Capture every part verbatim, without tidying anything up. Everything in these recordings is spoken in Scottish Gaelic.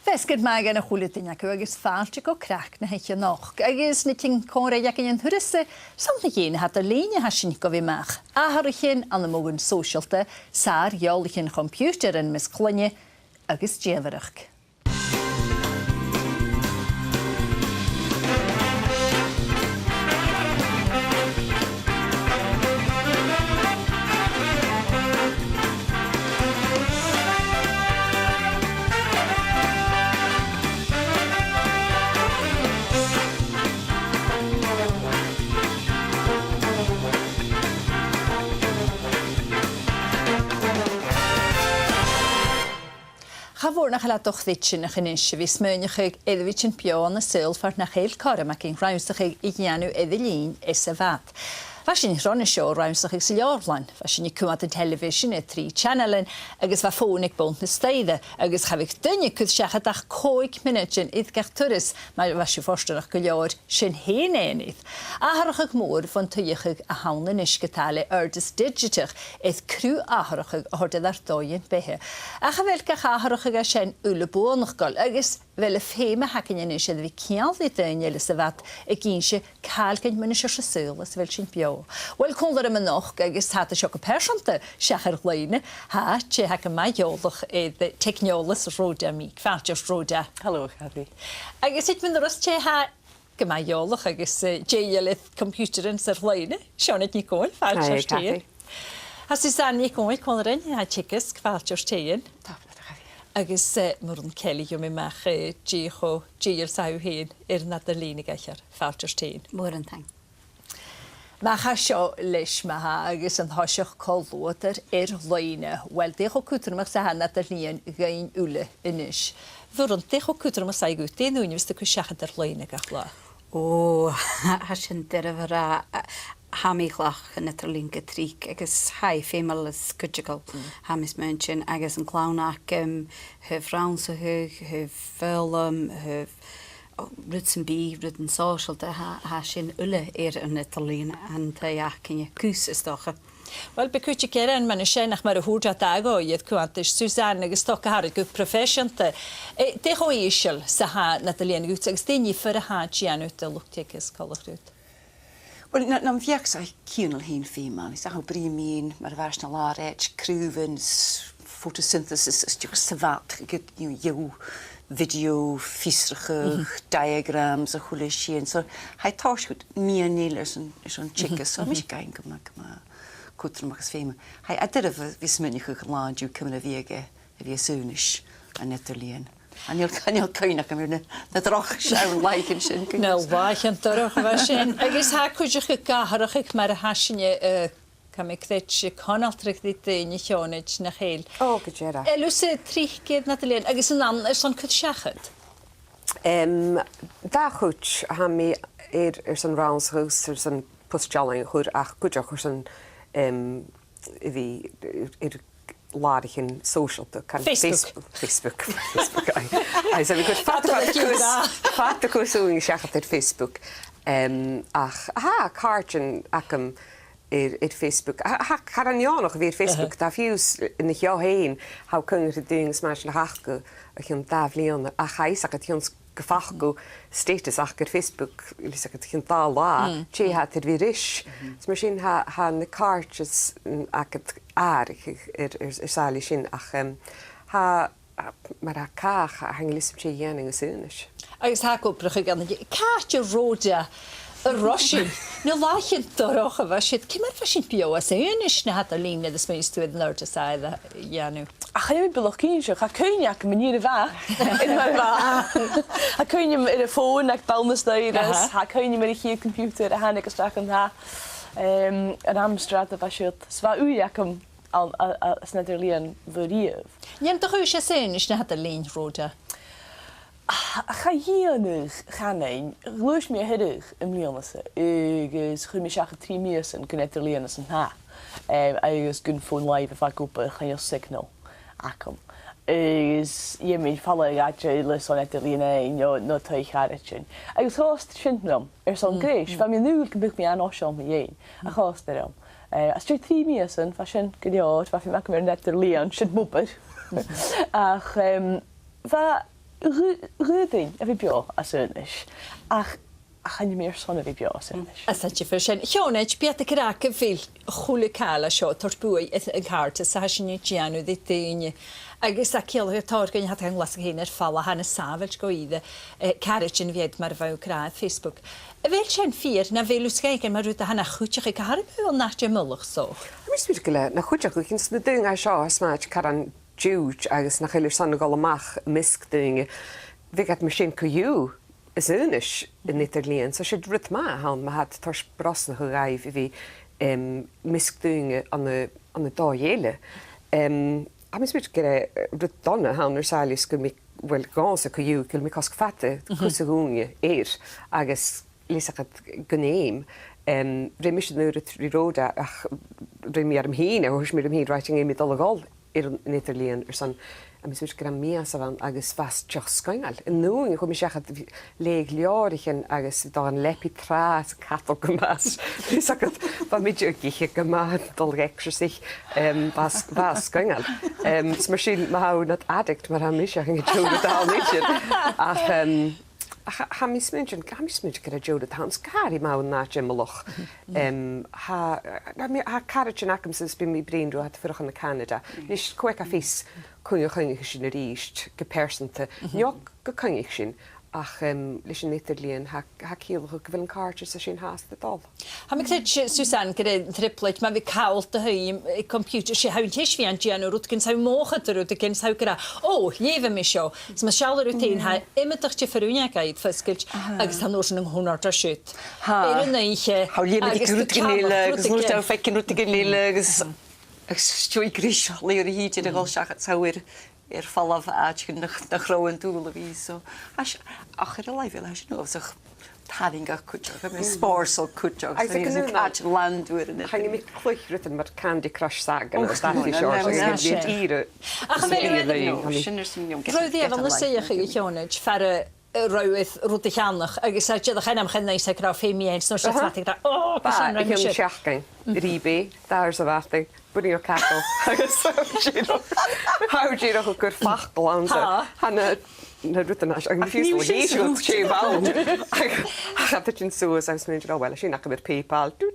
Feasgar math dhan a h-uile duine agaibh agus fàilte gu Craic na h-Oidhche a-nochd. Agus na tionndaidhean còmhraidh againn an turas-sa, 's ann mu dheidhinn na h-eadar-lìne a tha sinn gu bhith a-mach. Athruithe ann am modhan sòisealta, sàr-eòlaichean coimpiutair ann am measg cloinne agus dìomhaireachd. Cha mhòr nach eil e do-chreidsinneach a-nis a bhith a' smaoineachadh air a bhith a' tighinn beò ann an saoghal far nach eil cothrom againn rannsachadh a dhèanamh air an lìon anns a' bhad. Bha sinn ron a seo rannsachadh sa leabharlann, bha sinn a' coimhead an telebhisean air trì channels, agus bha fòn aig bonn na staidhre, agus cha bhiodh duine a' cur seachad ach còig mionaidean air gach turas, mar bha sibh fortanach gu leòr sin fhèin fhaighinn. Atharrachadh mòr bhon t-suidheachadh a th' ann a-nis ge-tà le Oirdheist Digiteach air cruth-atharrachadh a thoirt air ar dòighean-beatha. Ach a bheil gach atharrachadh a tha sin uile buannachdail, agus a bheil am feum a th' againn a-nis air a bhith a' ceangal ri daoine eile sa bhad ag innse càil dhuinn mun t-seòrsa saoghail anns a bheil sinn beò? Uill, còmhla rium a-nochd agus tha iad an seo gu pearsanta seach air loidhne, tha tè a tha gu math eòlach air teicneòlas Rhoda Meek. Fàilte ort, Rhoda. Hello, Cathy. Agus thèid mi an doras, tè a tha gu math eòlach agus, eh, dèidheil air coimpiutair anns air loidhne, Seonaid NicDhòmhnaill, fàilte ort fhèin. Hi, Cathy. Tha Suzanne NicDhòmhnaill còmhla rinn, tha i a' teagasg, fàilte ort fhèin. Tapadh leibh, Cathy. Agus, eh, mòran ceile a gheibh mi a-mach, eh, dè cho dèidheil 's a tha thu fhèin air an eadar-lìon a dh'aithghearr, fàilte ort fhèin. Mòran taing. Ma-thà, seo leis ma-thà agus an toiseach co-luatar air loidhne. Uill, dè cho cudromach 's a tha an eadar-lìon dhuinn uile a-nis? A Mhòrag, dè cho cudromach 's a tha e dhut, dè an ùine a bhios tu a' cur seachad air loidhne gach latha? Ò, tha sin doirbh a ràdh. Tha mi a' cleachdadh an eadar-lìon gu tric agus tha e feumail is cuideachail, tha mi a' smaointinn, agus an clann agam, thaobh rannsachadh, thaobh foghlam, thaobh, ò, rud sam bith, rudan sòisealta, tha, tha sin uile air an eadar-lìon an taobh againne, cus, is dòcha. Uill, bidh cuid a' gearan mun a sin, ach mar a thuirt thu, tha e a' dol gu cunntas, Suzanne, agus tog gu h-àraid gu proifeiseanta. Eh, dè cho ìosal 's a tha an eadar-lìon dhutsa, agus dè an diofar a tha e a' dèanamh do luchd-teagaisg coltach riut? Uill, na, nam bheachd-sa, tha e cianail fhèin feumail. Is dòcha, bhruidhinn mi mar a bha sinn an làrach, craobhan, s-, photosynthesis, is dòcha sa bhad, gu, you know, gheibh thu video, fiosrachadh, diagrams, a h-uile sìon. So, tha e a' tòiseachadh gu math mianail airson, airson teagasg. So, tha mise a' faireachdainn gu math, gu math cudromach is feumail. Tha e, a, doirbh a bhith a' smaoineachadh an là an-diugh ciamar a bhiodh e, a bhith a' suaimhneas an eadar-lìon. Chan eil, chan eil cuimhne agam air na, na droch sheann làithean sin. Na làithean dorcha a bha sin. Agus tha cuideachd ag atharrachadh mar a tha sinne, eh, tha mi a' creidsinn, conaltradh ri daoine, Seonaid, nach eil? Ò, gu dearbh. Eil thusa tric air an eadar-lìon, agus an ann airson cur seachad? Em, dà chuid, tha mi air, airson rannsachadh, airson post-dealain a chur, ach cuideachd airson, em, a bhith air, air làraichean sòisealta, can Facebook. Facebook, Facebook, Facebook, aye. Aye, so bha mi a' cur fada, fada cus, fada cus ùine seachad air Facebook. Em, ach, tha, càirdean agam air, air Facebook. Tha, tha, tha e neònach a bhith air Facebook, tha fiù 's an seo fhèin, tha cuimhne agad air daoine 's mar sin a th' aca o chionn dà bhliadhna, ach tha fhios agad o chionn gu faca tu status aca air Facebook, fhios agad, o chionn dà latha, dè tha iad air a bhith ris. Is mar sin tha, tha na càirdean agad àraidh air, air, air sàillibh sin, ach, em, tha, mar a tha càch, tha, chan eil fhios agam dè dhèanamh as aonais. Agus tha e ag obrachadh gu math, càit an robh Rhoda an robh sinn? Na làithean dorcha a bha siud, ciamar a bha sinn beò as aonais na h-eadar-lìon, nuair a smaoinicheas tu air an adhartas a dhèanamh? Ach chan eil mi buileach cinnteach, tha cuimhne agam an ìre mhath, an ìre mhath. Tha cuimhne agam air a' fòn aig bonn na staidhre, tha cuimhne agam air a' chiad computer a thàinig a-steach an taigh, em, an Amstrad a bha siud. 'S bha ùidh agam ann, a, a, san eadar-lìon bho riamh. An dèan do chuid as aonais na h-eadar-lìon, Rhoda? Cha dèanadh, chanainn, ghluais mi a Thiriodh am bliadhna-sa, agus chuir mi seachad trì mìosan gun eadar-lìon anns an taigh, em, agus gun fòn-làimhe a bha ag obair, chan eil signal agam. Agus dh'fheumadh mi falbh gu àite eile son eadar-lìon fhaighinn, no, no taigh charaidean. Agus choisinn sin rium airson greis, bha mi an dùil gum biodh mi an-fhoiseil mu dheidhinn, ach choisinn e rium. Eh, às dèidh trì mìosan, bha sin gu leòr, bha feum agam air an eadar-lìon, sin m' obair. Ach, em, bha, Dh'fhaodadh, dh'fhaodadh e a bhith beò às aonais, ach, ach chan eil mi airson a bhith beò às aonais. Às an diofar sin. Sheonaid, bidh iad ag ràdh gu bheil a h-uile càil seo a' toirt buaidh air a' chàirdeas a tha sinn a' dèanamh ri daoine. Agus tha ciall air tòrr dhaoine a tha a' tighinn a Ghlaschu fhèin air falbh, tha na sàbhailt gu ìre, eh, caraidean a bhiodh mar a bha thu ag ràdh air Facebook. A bheil sin fìor, no a bheil thu sgaoileadh mar rud a tha na chuideachadh, gu h-àraidh an àite mullach seo? Tha mi a' smaoineachadh gu bheil e na chuideachadh, chionn 's na daoine seo a tha a' smàid caran diùid agus nach eil airson a dhol a-mach am measg daoine, bhiodh iad mar sin co-dhiù às aonais an eadar-lìon. So 's e rud math a th' ann ma tha iad a' toirt brosnachadh dhaibh a bhith, em, am measg daoine ann an, ann an dòigh eile. Em, tha mi a' smaoineachadh gur e, eh, rud dona a th' ann air sàillibh 's gu bheil mi, uill, dhòmhsa co-dhiù, gu bheil mi a' cosg fada cus a dh'ùine air agus leasachadh gun fheum. Em, rinn mise an aon rud ri Rhoda, ach rinn mi orm fhìn, a thuirt mi rium fhìn, right, an e mi a' dol a dhol air an eadar-lìon airson, tha mi a' smaoineachadh gur e mìos a bh' ann agus bha e dìreach sgoinneil. An ùine a chuir mi seachad, leugh leabhraichean agus dol dhan leabaidh tràth is cadal gu math. Bha mi ag ithe gu math, dol ag exercise, em, bha, bha e sgoinneil. Em, so mar sin, ma tha thu nad addict, mar a tha mise, chan e deagh rud a th' ann idir. Ach, em, Ach tha, tha mi a' smaointinn, tha mi a' smaointinn gur e deagh rud a th' ann, 's gu h-àraidh ma tha thu an àite mullach. Em, tha, tha mi, tha caraidean agamsa is bidh mi a' bruidhinn riutha a tha a' fuireach ann an Canada. Nis, cò aig a tha fios cuin a choinnich sinn a-rithist gu pearsanta. No gu coinnich sinn, ach, em, leis an eadar-lìon, tha, tha ciall aca gu bheil an càirdeas sin fhathast a' dol. Tha mi a' creidsinn, Susan, gur e an trioblaid, ma bhios càil do thaigh, eh, computer, 's e tha thu an teis bhith an dèanamh rudeigin, 's tha thu mothachadh do rudeigin, 's tha thu ag ràdh, "Ò, leugh mi seo." Is ma seall thu fhèin, tha iomadach diofar ùine agad fosgailte, agus tha an uair sin an cunnart a' siud. Air an oidhche, tha thu a' leughadh agus rudeigin eile, agus an uair sin tha thu a' faicinn rudeigin eile, agus, agus 's e greis a th' ann a-rithist a dhol seachad, 's tha thu air air falbh àiteigin nach, nach robh thu an dùil a bhith. So, tha sin, ach air an làimh eile, tha sin uabhasach tarraingeach cuideachd, I mean, spòrsail cuideachd. Agus aig an aon àm, chan eil mi a' cluich rudan mar Candy Crush Saga no Stampy Shorts, agus bidh iad ag iarraidh. Ach a bheil, no, sin airson, no, rud eile a bha mi a' suidheachadh, a Sheonaid, far an robh thu air rud a cheannach, agus tha e dìreach ainmeachadh nas fheàrr gu robh fèim fhèin, 's an uair sin bha thu ag ràdh, "Ò, bha sin, rinn mi sin." Seachdain, air eBay, dàrsa bhàta, buinidh o cadal, agus tha thu dìreach, tha thu dìreach a' cur facal ann, so tha na, na rudan a, agus fios gu bheil thu a' dèanamh, ach, ach tha thu a' tighinn suas, agus tha thu a' smaoineachadh, "Ò, uill, sin agam air PayPal, dut."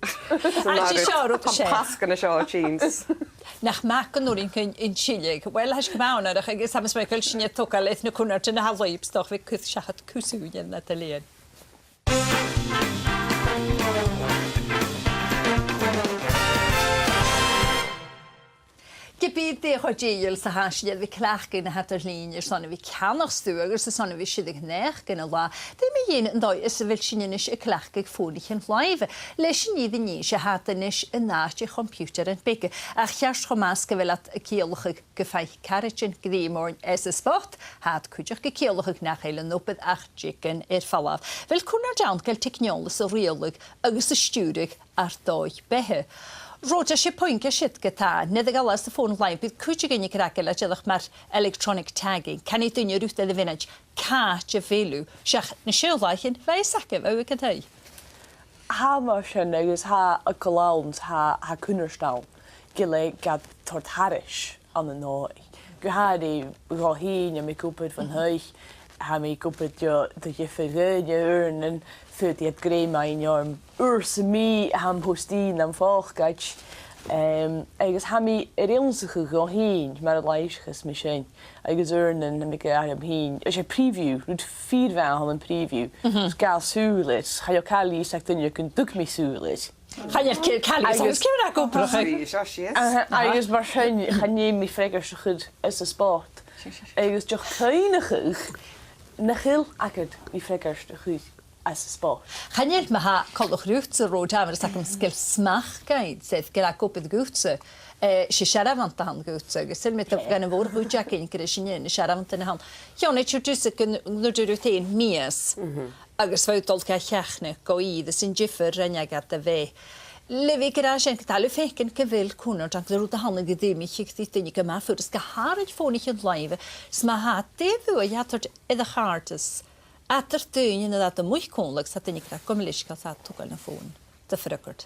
An e seo rud, tha pasgan an seo a' tighinn. Nach math gun urrainn dhuinn an tilleadh. Uill, tha sinn gu math onarach agus tha mi a' smaoineachadh gu bheil sinne a' togail air na cunnartan a tha leibh, 's dòcha, a bhith a' cur seachad cus ùine nad lèan. Ge bith dè cho dèidheil 's a tha sinn air a bhith a' cleachdadh na h-eadar-lìon airson a bhith a' ceannach stuth agus airson a bhith a' sireadh naidheachdan an latha, dè mu dheidhinn an dòigh anns a bheil sinn a-nis a' cleachdadh fònaichean-làimhe? Leis an fhìrinn innse, tha iad a-nis an àite chomputeran beaga, ach cheart cho math 's gu bheil iad a' ciallachadh gum faigh caraidean grèim oirnn anns an spot, tha iad cuideachd a' ciallachadh nach eil an obair ach diogan air falbh. A bheil cunnart ann gu bheil teicneòlas a' riaghladh agus a' stiùireadh ar dòigh-beatha? Rhoda, 's e puing a tha siud ge-tà, nuair a ghabhas tu fòn-làimhe, bidh cuid de dhaoine ag ràdh gu bheil e dìreach mar electronic tagging, canaidh daoine riut air a' mhionaid càit a bheil thu, seach na seann làithean, bha fhios agaibh, bha thu aig an taigh. Tha mar sin agus tha eagal ann, tha, tha cunnart ann gu bheil e gad thoirt thairis ann an dòigh. Gu h-àraidh dhomh fhìn, tha mi ag obair bhon taigh, tha mi ag obair do, do dhiofar dhaoine, uaireannan faodaidh iad grèim fhaighinn orm uair sam bith a tha am post-dealain nam phòcaid. Em, agus tha mi air ionnsachadh dhomh fhìn mar a làimhseachas mi sin. Agus uaireannan, tha mi ag ràdh rium fhìn, 's e preview, rud fìor mhath a th' ann am preview. Mhm. 'S gabh sùil air, chan eil càil a dh'fhios aig duine gun tug mi sùil air. Chan eil càil, càil a dh'fhios, agus ciamar a tha e ag obair, aha, agus mar sin, chan fheum mi freagairt a chur anns an spot. Agus dìreach cuimhneachadh nach eil agad ri freagairt a chur anns an spot. Chan eil, ma-thà, coltach riutsa, Rhoda, mar as aithne dhomh, 's gu bheil Smach Guides, eh, gu bheil e ag obair dhutsa, eh, 's e searbhanta a th' ann dhutsa, agus saoil mi, tha gu bheil a' mhòr-chuid againn gur e sin na searbhantan a th' ann. Sheonaid, thuirt thusa gun, gun do rinn thu fhèin mìos, agus bha thu a' dol ga sheachnadh gu ìre, 's an diofar a rinn e gad bheatha. Le bhith ag ràdh sin, tha thu a' faicinn gu bheil cunnart ann, gu bheil rud a th' ann a dh'fheumadh a thighinn gu daoine gu math furasta, gu h-àraidh fònaichean-làimhe, 's ma-thà, dè bhuaidh a tha e a' toirt air a' chàirdeas eadar daoine nuair a tha iad a-muigh còmhla agus tha daoine ag ràdh, "Gabh mo leisgeul, tha thu a' togail na fòn, do fhreagairt."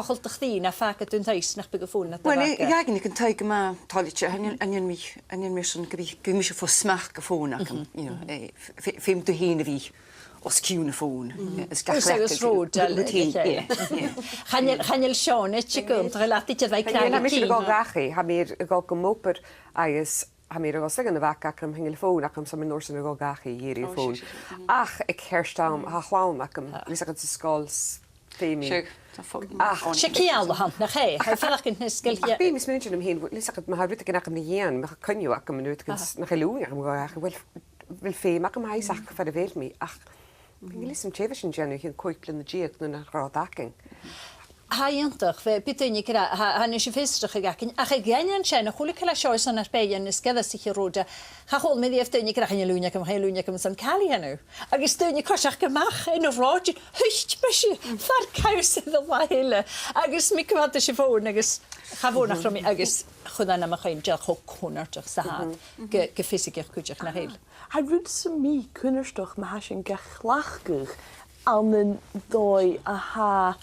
cochall do chridhe, no fàgail dhan taigh-sa nach biodh am fòn agad a' bhàgach. Well, eh, dh'fhàg mi an taigh gu math toilichte, chan eil, chan eil mi, chan eil mi airson gum bi, gum bi mise fo smachd a' fòn agam, you know, eh, f-, f-, feumaidh tu fhèin a bhith os cionn a' fòn, eh, is gach rud, rud, rud, yeah, yeah. Chan eil, chan eil Seòna a' tighinn, tha e a' tighinn. Chan eil, tha mise a' dol dhachaigh, tha mi a' dol gam obair agus tha mi a' dol suidhe ann am bàgh agam, chan eil fòn agam, so tha mi an uair sin a' dol dhachaigh a dh'iarraidh fòn. Ach aig ceart àm, tha chlann agam, leis a' chlann san sgoil, s-, feumaidh. Sure, tha fòn. Ach 's e ceangal a th' ann, nach e? Tha e a' faireachdainn nas gile. Ach bidh mi a' smaoineachadh orm fhìn, leis a' chlann, ma tha rudeigin agam ri dhèanamh, ma tha coinneamh agam no rudeigin, nach eil ùine agam a dhol dhachaigh, well, well, feumaidh mi a bhith aca far a bheil mi, ach chan eil fhios agam dè bhios sinn a' dèanamh o chionn còig bliadhna deug nuair nach robh iad againn. Tha e iongantach, bidh, bidh daoine ag ràdh, tha, tha a-nis am fiosrachadh againn, ach a dh'aindeoin sin, a h-uile càil a tha seo airson ar beatha nas geallaische, a Rhoda, cha chuala mi riamh daoine ag ràdh, chan eil ùine agam, chan eil ùine agam, 's ann càil a dhèanamh. Agus daoine a' coiseachd a-mach air an rathad, thuit mise far cabhsair an latha eile, agus mi a' coimhead air a' fòn, agus cha mhòr nach robh mi, agus chuir e nam chuimhne dè cho cunnartach 's a tha iad gu, gu fiosaigeach cuideachd, nach eil? Tha rud sam bith cunnartach ma tha sinn ga chleachdadh ann an dòigh a tha,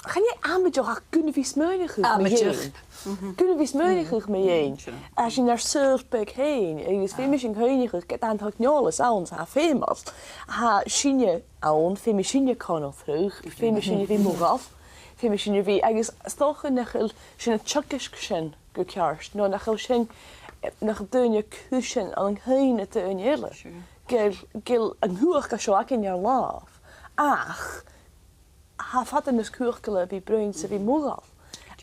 chan e amaideach ach gun a bhith a' smaoineachadh mu dheidhinn. Amaideach. Gun a bhith a' smaoineachadh mu dheidhinn. Tha sinn nar saoghal beag fhèin, agus feumaidh sinn cuimhneachadh gu bheil an teicneòlas ann 's tha e feumail. Tha sinne ann, feumaidh sinne conaltradh, feumaidh sinne a bhith modhail, feumaidh sinne a bhith, agus 's dòcha nach eil sinn a' teagasg sin gu ceart, no nach eil sinn, nach eil daoine a' cur sin an cuimhne do dhaoine eile. Sure. Gu bheil, gu bheil an cumhachd seo againn air làmh, ach tha e fada nas cumhachdaile a bhith a' bruidhinn 's a bhith modhail.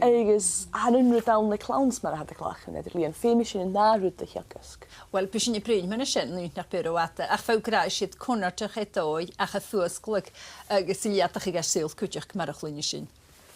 Agus tha an aon rud ann le clann 's mar a tha iad a' cleachdadh an eadar-lìon, feumaidh sinn an dà rud a theagasg. Well, bidh sinn a' bruidhinn mu dheidhinn sin an-diugh nach bi ro fhada, ach bha thu ag ràdh 's iad cunnartach air dòigh ach a' fuasgladh agus a' leudachadh ar saoghal cuideachd mar a chluinneas sinn.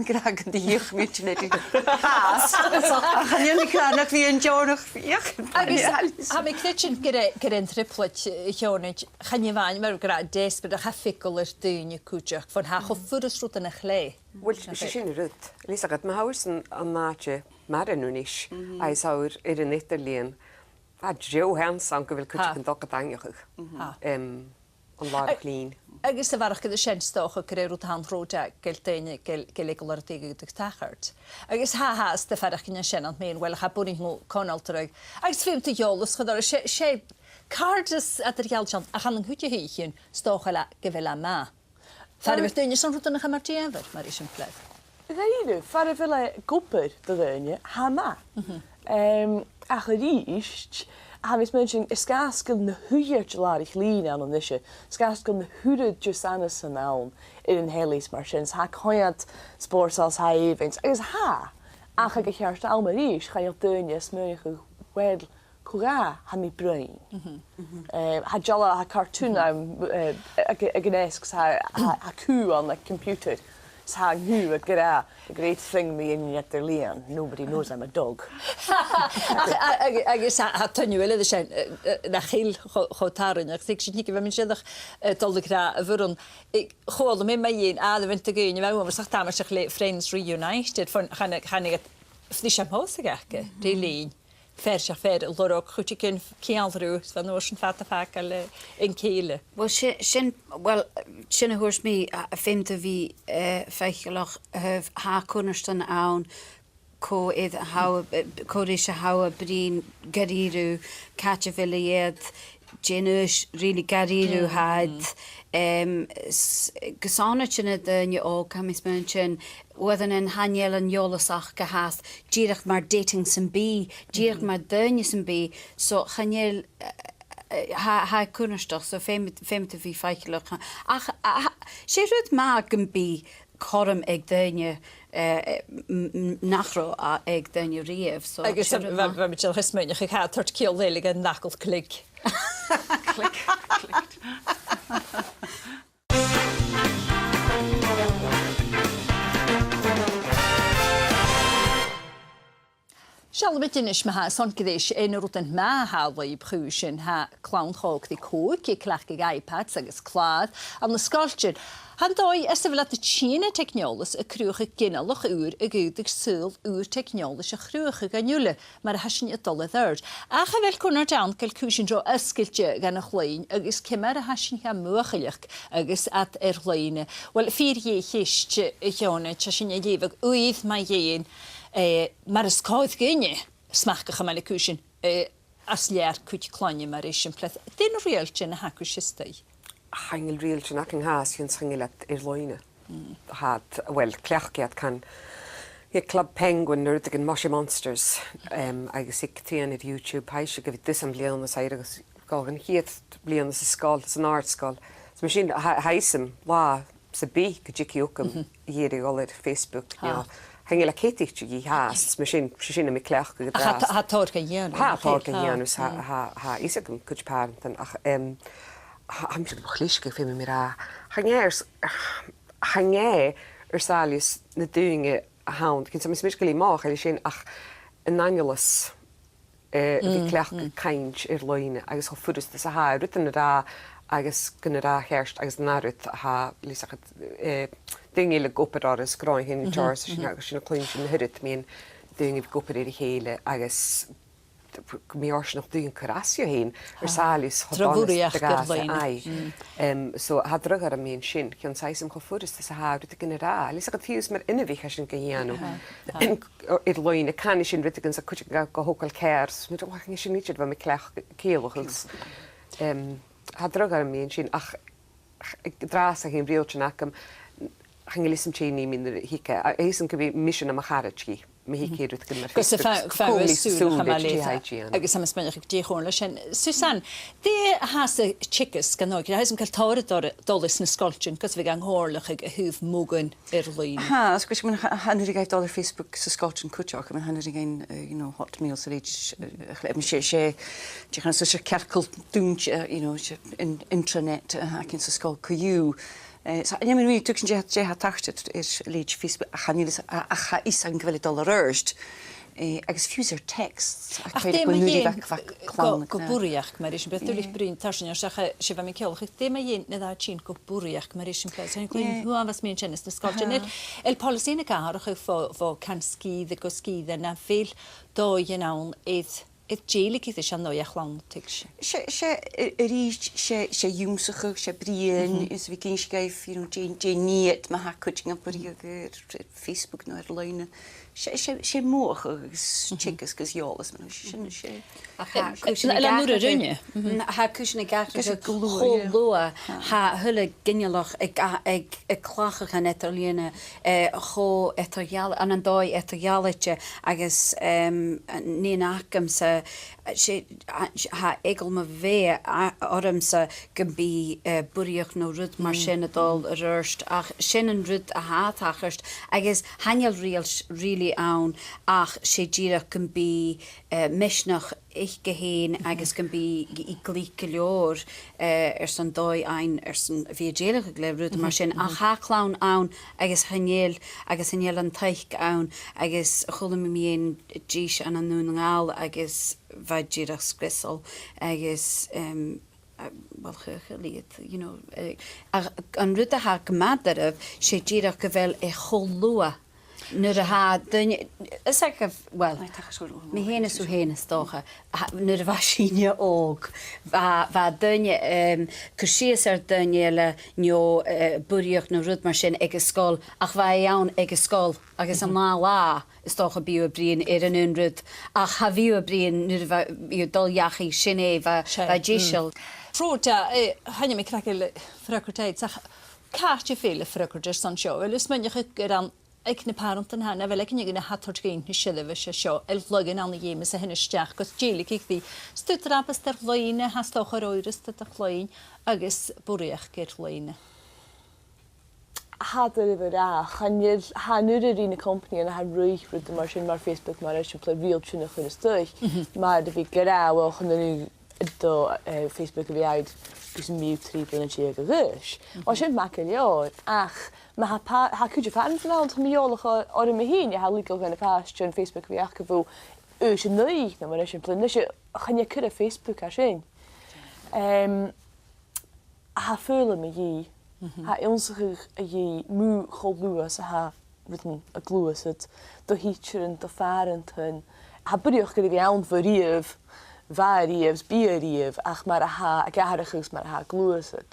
an gràdh gun do dh'fheuch mi an t-sìde. Ach chan eil mi a' creidsinn nach bi an deònach fìor. Agus tha mi a' creidsinn gur e, gur e an trioblaid, eh, Sheonaid, chan e a-mhàin mar a bha thu ag ràdh, deasbad, ach tha fios air daoine cuideachd, bhon tha e cho furasta rudan a chleith. Uill, 's e sin an rud. Leis a' gheamhradh, an àite mar a tha e a-nis, agus tha thu air an eadar-lìon, tha deagh sheans ann gu bheil cuideigin a' dol ga daingneachadh. Em, an làrach-lìn. Agus a bharrachd air sin, 's dòcha gur e rud a tha an-dràsta, gu bheil daoine, gu bheil, gu bheil e gu làrach-lìn a' tachairt. Agus tha, tha, 's dòcha faireachdainn an sin, am measg, uill, cha b' urrainn dhomh conaltradh. Agus feumaidh tu eòlas a chur air, 's e, 's e càirdeas eadar-dhealaichte, ach ann an cuid de dh'oidhcheannan, 's dòcha gu bheil e math. Far a bheil daoine airson rudan a chur mar dhìomhair, mar eisimpleir. Dha-rìribh, far a bheil e ag obair do dhaoine, tha e math. Em, ach a-rithist, tha mi a' smaoineachadh, air sgàth 's gu bheil na h-uiread de làraich-lìn ann a-nise, air sgàth 's gu bheil na h-uiread de dh'fhàs ann air an telly 's mar sin, 's tha coimhead spòrsail, 's tha èibhinn, agus tha, ach aig a' cheart àm a-rithist, chan eil daoine a' smaoineachadh, uill, cò aig a tha mi a' bruidhinn. Eh, tha dealbh, tha cartoon ann, eh, aig, aig an deasg, tha, tha, tha cù ann aig computer. Tha an-diugh ag ràdh, the great thing mi an eadar-lìon, nobody knows I'm a dog. Ach, a-, ag-, agus tha, tha tuilleadh eile de sin, eh, eh, nach eil cho, cho tarraingeach, agus sin, tha mi a' smaoineachadh, eh, dol a ràdh a bhith ann, eh, chuala mi mu dheidhinn, a, a bhean a' gabhail, a bhean uabhasach tàmaiseach le Friends Reunited, fan, chan, chan eil fhios am faic thu aca, ri linn. Fear, 's e fear a lorg cuideigin ceangal riutha, 's bha an uair sin fada fàgail, eh, an cèile. Well, si-, sin, well, sin a thuirt mi, a, a feumaidh tu bhith, eh, faiceallach, eh, tha cunnartan ann, cò iad a tha, eh, cò ris a tha thu a' bruidhinn, gu h-àraidh, càit a bheil iad, dè an aois, really, gu h-àraidh, tha iad, em, s-, gu sònraichte na daoine òga, tha mi a' smaoineachadh, uaireannan chan eil an eòlas aca gu h-àraidh, dìreach mar dating sam bith, dìreach mar dhaoine sam bith, so chan eil, eh, eh, tha, tha e cunnartach, so feumaidh, feumaidh tu bhith faiceallach. Ach, a, a, 's e rud math gum bi cothrom aig daoine, eh, eh, m-, m-, nach robh, a, aig daoine riamh, so. Agus 's e rud math. Bha, bha mi dìreach a' smaoineachadh, cha toir tu ceòl eile gun fhacal click. Click, click. Seallaidh mi a-nis ma tha sinn gu dè na rudan math a tha a' lorg cùisean, tha clann còig-deug aig cleachdadh iPads agus clàr ann an sgoiltean. Tha an dòigh anns a bheil iad a' tighinn ri teicneòlas a' cruthachadh ginealach ùr a dh'fhaodadh saoghal ùr teicneòlais a chruthachadh dhan uile, mar a tha sinn a' dol air adhart. Ach a bheil cunnart ann gu bheil cùisean ro fhosgailte dhan a' chloinn agus ciamar a tha sinn ga mhùchaileachd agus iad air loidhne? Well, fìor dheagh cheist, a Sheòna, tha sinn a' leughadh uiread mu dheidhinn, eh, mar as còir dhuinne smachd a chumail air cùisean, eh, às leth ar cuid cloinne mar eisimpleir. Dè na riaghailtean a th' agaibhse a-staigh? Chan eil riaghailtean againn fhathast, chionn 's chan eil iad air loidhne. Tha iad, well, cleachd iad can, aig Club Penguin, no rudeigin mar sin, Monsters, em, agus aig Trian air YouTube, tha ise gu bhith dusan bliadhna, 's e agus gu bhith a' chiad bhliadhna sa sgoil, san àrd-sgoil. So mar sin, tha, tha fhios agam, latha sam bith gun tigeadh thugam dh'iarraidh a dhol air Facebook, no, chan eil e ceadaichte dhith fhathast, 's mar sin, 's e sin a tha mi a' cleachdadh an-dràsta. Ach tha, tha tòrr ga dhèanamh. Tha tòrr ga dhèanamh, 's tha, tha, tha fhios agam cuid pàrantan, ach, em, tha, tha mise a' cleachdadh, feumaidh mi ràdh, chan e air s-, chan e air sàillibh na daoine a th' ann, chionn 's tha mi a' smaoineachadh gu bheil e math, chan e sin, ach an aineolas, eh, a bhith a' cleachdadh cainnt air loidhne agus cho furasta 's a tha e rudan a ràdh agus gun a ràdh cheart agus an ath rud a tha, leis a' chad, eh, daoine eile ag obair orra, 's gràin fhèin an teòrr, 's sin, agus sinn a' cluinntinn na h-uiread mu dheidhinn daoine a bhith ag obair air a chèile agus gum bi fhortanach daoine a' cur às dhiubh fhèin air sàillibh cho dona 's a ghabhas e. Aye. Em, so tha dragh orm mu dheidhinn sin, chionn 's tha fhios agam cho furasta 's a tha rudeigin a ràdh. Leis a' chad, fiù 's mar inbhich, tha sin ga dhèanamh. Air loidhne, canaidh sinn rudeigin 's tha cuideigin ga, ga thogail ceàrr, 's mi, "Ò, chan e sin idir a bha mi a' cleachdadh, ciallachadh." Em, tha dragh orm mu dheidhinn sin, ach an-dràsta, chan eil riaghailtean agam, chan eil fhios agam dè nì mi nuair a thig e. A, tha fhios agam gum bi mise no mo charaid dhith, ma thig rudeigin mar Facebook. Gus am fa-, faighinn sùil a chumail air, agus tha mi a' smaoineachadh dè chòir leis sin. Susan, dè tha sa teagasg, gun teagasg, tha fhios agam gu bheil tòrr a' dol, dol anns na sgoiltean gus a bhith gan comhairleachadh a thaobh modhain air loidhne. Tha, is cuimhne agam, chan urrainn dhuinn dol air Facebook sa sgoiltean cuideachd, I mean, chan urrainn dhuinn, eh, you know, Hotmail 's a leithid, eh, a chleith-, I mean, 's e, 's e, dè chanadh tu, 's e cearcall dùinte, eh, you know, 's e in-, intranet, eh, a th' againn sa sgoil co-dhiù. Eh, so, I mean, really, tuigsinn dè, dè tha tachairt air, air a leithid Facebook, ach chan eil fhios, a, ach tha fhios agam gu bheil e a' dol air adhart. Eh, agus fiù 's air texts, ach dè mu dheidhinn gu, gu burraidheachd, mar eisimpleir, bha thu air a bhith a' bruidhinn tarsainn air seo, 's e, bha mi a' ciallachadh, dè mu dheidhinn nuair a tha thu a' tighinn gu burraidheachd, mar eisimpleir, 's tha sinn a' cluinntinn uabhas mu dheidhinn sin anns na sgoiltean. A bheil, a bheil poileasaidhean ag atharrachadh bho, bho cheann sgìre gu sgìre, no a bheil dòighean ann air, air dèiligeadh ris an dòigh a tha a' chlann a' tuigsinn? 'S e, 's e, a, a-rithist, 's e, 's e ionnsachadh, 's e bruidhinn, is a bhith ag innse dhaibh, you know, dè, dè nì iad ma tha cuideigin a' burraidheachd air Facebook no air loidhne. 'S e, 's e, 's e mothachadh agus teagasg agus eòlas, mar a tha sin, 's e. Ach tha cùisean ag atharrachadh, tha cùisean ag atharrachadh cho luath, tha a h-uile ginealach ag a-, ag, ag cleachdadh an eadar-lìon, eh, cho eadar-dheal-, ann an dòigh eadar-dhealaichte agus, em, nighean agamsa, 's e, a, tha eagal mo bheatha a, ormsa gum bi, eh, burraidheachd no rud mar sin a' dol air adhart, ach sin an rud a tha a' tachairt, agus chan eil riaghailt really ann, ach 's e dìreach gum bi, eh, misneachd aice fhèin agus gum bi i glic gu leòr, eh, airson dòigh fhaighinn airson a bhith a' dèiligeadh le rudan mar sin. Ach tha clann ann agus chan eil, agus chan eil an taic ann, agus chuala mi mu dheidhinn dithis ann an Dùn nan Gall agus bha e dìreach sgriosail agus, em, a, well, chaochail iad, you know, eh, ach an rud a tha gu math doirbh, 's e dìreach gu bheil e cho luath nuair a tha duine, is e gu, well, mi fhèin is thu fhèin, is dòcha, tha, nuair a bha sinne òg, bha, bha duine, em, cur sìos air duine eile, no, eh, burraidheachd no rud mar sin aig an sgoil, ach bha e ann aig an sgoil, agus an ath latha, is dòcha, bidh thu a' bruidhinn air an aon rud, ach cha bhi thu a' bruidhinn nuair a bha, you know, dol dhachaigh, sin e, bha, bha e deiseil. Rhoda, eh, chan eil mi creidsinn le freagairt agad, ach càit a bheil am freagairt airson seo? Uill, is smaoinich gur ann aig na pàrantan a th' ann, a bheil aig an duine a tha a' toirt dhuinn na seirbheis seo, a' lorg ann an Dìomas a thighinn a-steach gus dèiligeadh ri. Stuth-earball air-loidhne, tha stuth air oighreachd a' chloinn agus burraidheachd air-loidhne. Tha e doirbh a ràdh, chan eil, tha an urra ri na companaidhean a tha a' ruith rudan mar sin mar Facebook mar eisimpleir riaghailtean a chur a-steach, mar a bhith ag ràdh, well, chan urrainn do, eh, Facebook a bhith agad gus am bi thu trì bliadhna deug a dh'aois. Tha sin math gu leòr, ach ma tha pà-, tha cuid de phàrantan ann, tha mi eòlach orm fhìn, a tha a' leigeil dhan a' phàiste air Facebook a bhith aca bho aois a naoi, no mar eisimpleir, nise, chan e cur air Facebook a tha sin. Em, tha foghlam a dhìth, tha ionnsachadh a dhìth mu cho luath 's a tha rudan a' gluasad, do thidsearan, do phàrantan. Tha e buileach gu bhith ann bho riamh, bha e riamh, 's bidh e riamh, ach mar a tha e ag atharrachadh 's mar a tha e a' gluasad.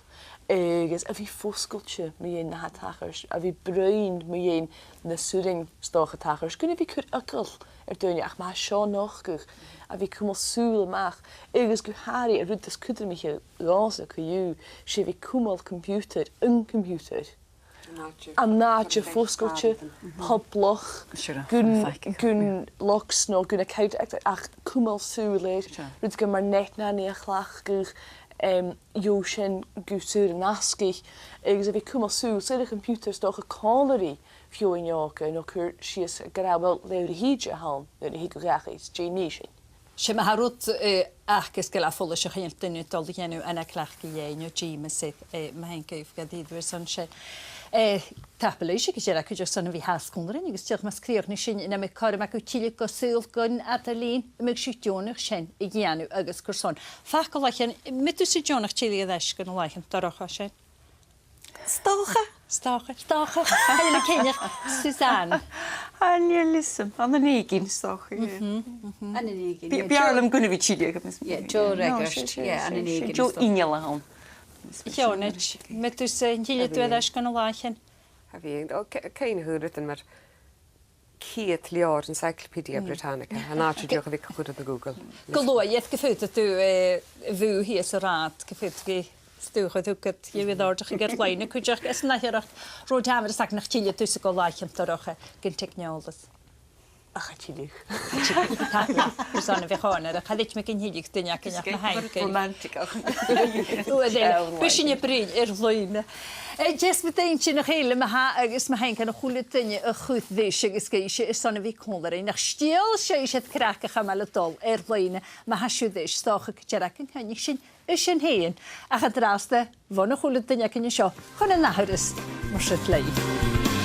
Agus a bhith fosgailte mu dheidhinn na tha a' tachairt, a bhith a' bruidhinn mu dheidhinn na 's urrainn 's dòcha a tachairt, gun a bhith a' cur eagal air daoine, ach ma tha seo a' nochdadh, a bhith a' cumail sùil a-mach, agus gu h-àraidh an rud as cudromaiche dhòmhsa co-dhiù, 's e a bhith a' cumail coimpiutair, an coimpiutair, an àite fosgailte, poblach, gun, gun locks no gun account, ach cumail sùil air rudeigin mar net nanny a chleachdadh, em, gheibh sin gu saor an-asgaidh, agus a bhith a' cumail sùil air a' choimpiutair 's dòcha còmhla ri feadhainn òga, no cur sìos ag ràdh, well, leabhar a thìde a th' ann, nuair a thig thu dhachaigh, 's dè nì sinn? 'S e, ma tha rud, eh, aca as toil leotha follaiseach, chan eil duine a' dol a dhèanamh ann an cleachdadh Dhè no Dìomas, eh, ma tha e gu bhith gad iarraidh airson sin. Eh, tapadh leibhse gu dearbh cuideachd airson a bhith fhathast còmhla rinn, agus dìreach mus crìochnaich sinn, nam biodh cothrom agaibh tilleadh gu saoghal gun eadar-lìn, am biodh sibh deònach sin a dhèanamh agus carson? Facal a chionn, am bi thusa deònach tilleadh air ais gu na làithean dorcha sin? 'S dòcha. 'S dòcha. 'S dòcha. Chan eil mi cinnteach. Suzanne. Chan eil fhios agam. Ann an èiginn, 's dòcha, yeah. Mhm, mhm. Ann an èiginn, yeah. Bidh, bidh fhios agam gun a bhith tilleadh, agus yeah, deagh fhreagairt, yeah, ann an èiginn, deagh inneal a th' ann. Sheònaid, am bi thusa, eh, tilleadh air ais gu na làithean? A bhith, o, c-, cén chaoi a tha rudan mar ceud leabhar Encyclopædia Britannica, an àite dìreach a bhith a' cur air Google. Gu luath, ged gu faodadh tu, eh, a bhith shìos an rathad, ged gu faodadh tu stuth a thogail, gheibh thu an-àirde gu air-loidhne cuideachd, is an ath fhear, Rhoda, am b' fheàrr leat nach tilleadh tusa gu làithean dorcha gun teicneòlas? Ach, cha tilleadh. Cha tilleadh, tapadh leat. Airson a bhith còmhla, cha chreid mi gun tilleadh duine againn ach ma tha e romantic, ach. Uill, bidh sinn a' bruidhinn air-loidhne. Eh, deas mo dhòigh, sin a h-uile, ma-thà, agus ma tha e ann an a h-uile duine a chuid dhiubh agus gu h-àraidh airson a bhith còmhla rinn. Nach stiall sibhse craic a chumail a' dol air-loidhne, ma tha sibh ris, 's dòcha gu dearbh gun coinnich sinn sinn fhèin. Ach an-dràsta, bhon a h-uile duine againn an seo, chun an ath thuras, mar sin leibh.